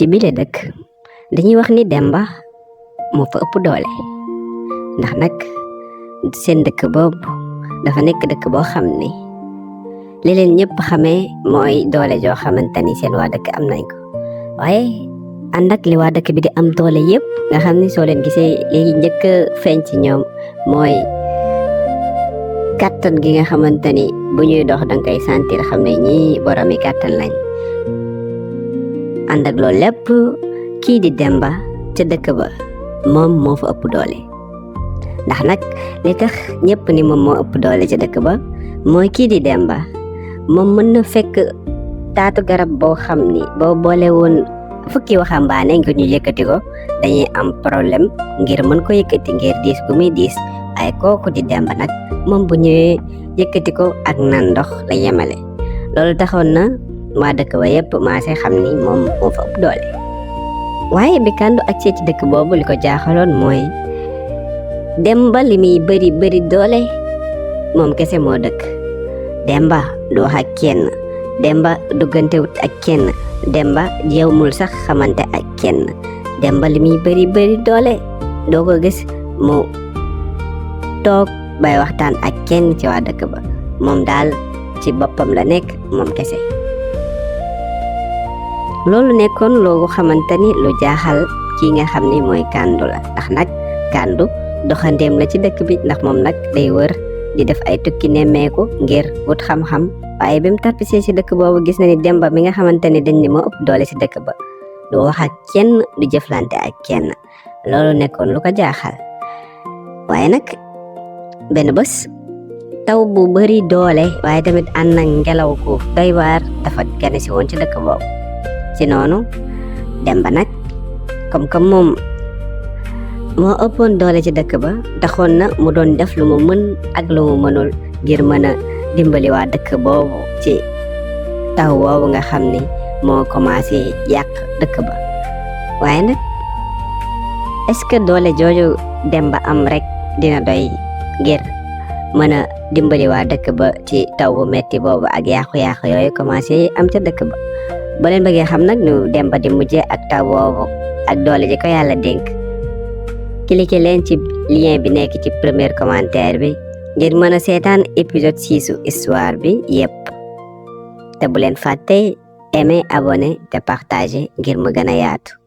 ci bile dëkk dañuy wax ni Demba moo fa ëpp doole ndax nag seen dëkk boobu dafa nekk dëkk boo xam ni li leen ñëpp xamee mooy doole joo xamante ni seen waa dëkk am nañ ko waaye ànd ak li waa dëkk bi di am doole yëpp nga xam ni soo leen gisee léegi njëkk feeñ ci ñoom mooy kàttan gi nga xamante ni bu ñuy dox danga koy sentir xam ne ñii boromi kàttan lañ ànd ak loolu lépp kii di Demba ca dëkk ba moom moo fa ëpp doole ndax nag li tax ñëpp ni moom moo ëpp doole ca dëkk ba mooy kii di Demba moom mën na fekk taatu garab boo xam ni boo boole woon fukki waxambaane ngir ñu yëkkati ko dañuy am problème ngir mën ko yëkkati ngir diis gu muy diis waaye kooku di Demba nag moom bu ñëwee yëkkati ko ak naan ndox la yemale loolu taxoon na waa dëkk ba yëpp maase xam ni moom moo fa ëpp doole waaye bi Kàndu ak ci dëkk boobu li ko jaaxaloon mooy Demba li muy bëri doole moom kese moo dëkk Demba du wax ak kenn Demba duggantewut ak kenn Demba jéemul sax xamante ak kenn Demba li muy bëri doole doo ko gis mu toog bay waxtaan ak kenn ci waa dëkk ba moom daal ci boppam la nekk moom kese loolu nekkoon loo xamante ni lu jaaxal kii nga xam ni mooy Kàndu la ndax nag Kàndu doxandeem la ci dëkk bi ndax moom nag day wër di def ay tukki nemmeeku ngir wut xam-xam waaye bi mu tarpisee ci dëkk boobu gis na ni Demba mi nga xamante ni dañ ni moo ëpp doole ci dëkk ba du wax ak kenn du jëflante ak kenn loolu nekkoon lu ko jaaxal waaye nag benn bés taw bu bari doole waaye tamit ànd na ngelaw ku doy waar dafa gane si woon ci dëkk boobu ci noonu Demba nag comme moom moo ëppoon doole ci dëkk ba taxoon na mu doon def lu mu mën ak lu mu mënul ngir mën a dimbali waa dëkk boobu ci taw boobu nga xam ni moo commencé yàq dëkk ba waaye nag est-ce que doole jooju Demba am rek dina doy ngir mën a dimbali waa dëkk ba ci taw bu metti boobu ak yàqu-yàqu yooyu commencé am ca dëkk ba ba leen bëggee xam nag nu Demba di mujjee ak taw boobu ak doole ji ko yàlla dénk cliquer leen ci lien bi nekk ci premier commentaire bi ngir mën a seetaan épisode 6 histoire bi yépp te bu leen fàtte aimer abonner te partager ngir mu gën a yaatu